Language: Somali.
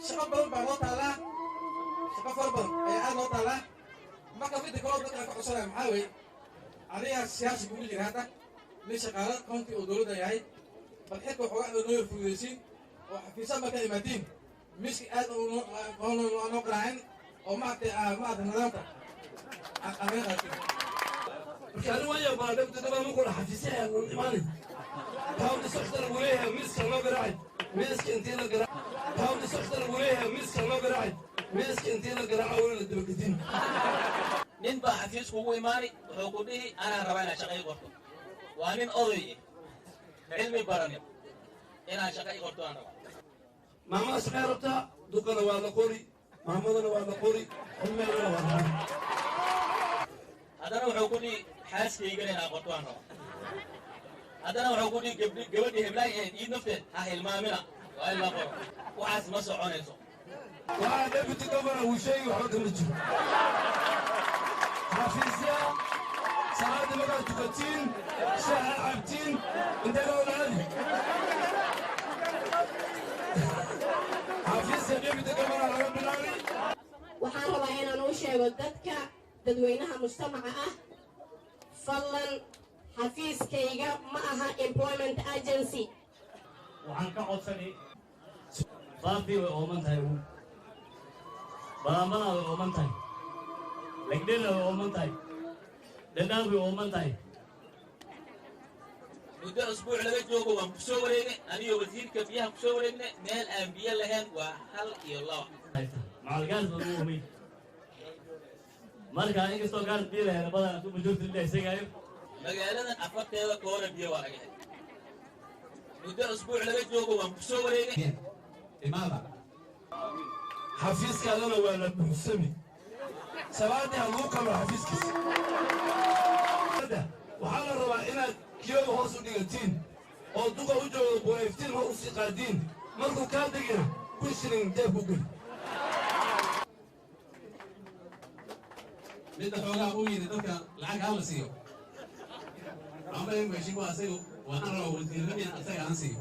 Shaqo badan baa noo taallaa, shaqo fara badan ayaa aad noo taallaa. Marka midda kaloo dadka aan ka codsanaya maxaa weeye, aniga siyaasi kuma jira hadda, nin shaqaalo county oo dowladda yahay. Bal xilka waxoogaa inaad noo yar fududaysiin oo xafiisaha markaa imaadiin miski aad noo qaraacin oo maaragtay maaragtay nidaamka aan naga qaatin. Marka ani waan yaabaa, deputy governor markuu dhaha xafiisyaha imaanay, county sector lagu leeyahay, miiska loo garaacay, miiska intii la garaac, county sector lagu leeyahay, miiska loo garaacay, miiska intii la garaaco weli la dabagedin. Nin baa xafiis kugu imaani, wuxuu ku dhihi, "Anaa rabaa inaad shaqa ii qorto." Waa nin oday eh, cilmi baranin. "Inaan shaqa ii qorto aan rabaa." Maamada shaqay rabtaa, duqana waa la qori, maamadana waa la qori, xilmeedana waa la qori. Haddana wuxuu ku dhihi, "Xaaskaygana inaan qorto aan rabaa." Haddana wuxuu ku dhihi, "Gabdhi gabadhii heblaay ahayd iid nafteed ha hilmaamina, waa in la qoro." Waxaas ma soconayso. Waxaa deputy governor uu sheegi waxba kama jiro. Xafiisya salaadii markaad tukatiin, shaaha cabtiin, intee loo aadi xafiiska deputy governor laga bilaabay. Waxaan rabaa inaan u sheego dadka dadweynaha mujtamaca ah, fadlan, xafiiskayga ma aha employment agency. Waxaan ka codsanay, Faafii way ooman tahay, ugu Balambalaa way ooman tahay, Legdhela way ooman tahay, Dhadhaab way ooman tahay. Muddo usbuuc laga joogo waan ku soo wareegnay, anigoo wasiirka biyaha ku soo wareegnay. Meel aan biyo lahayn waa hal iyo laba. Macalgaas baa ugu oomay. Marka inkastoo gaas biyo lahayn badan hadduu majority leader isagaayo. Magaaladan afarteeda koona biyo waa laga helay. Muddo usbuuc laga joogo waan ku soo wareegnay. Imaada. Xafiiskaadana waa la buuxsami, salaadii ha lagu kalo xafiiskiisa. Waxaa la rabaa inaad kiyooga hoos u dhigatiin oo duqa u joogo bureeftiin hor u sii qaadiin, markuu kaa degina 1000 shilin jeebku geli. Midda xoogaa uu yidhi dadka lacag ha la siiyo ama mheshimiwa, asaga waxaan rabaa wasiirnimo in asaga aan siiyo.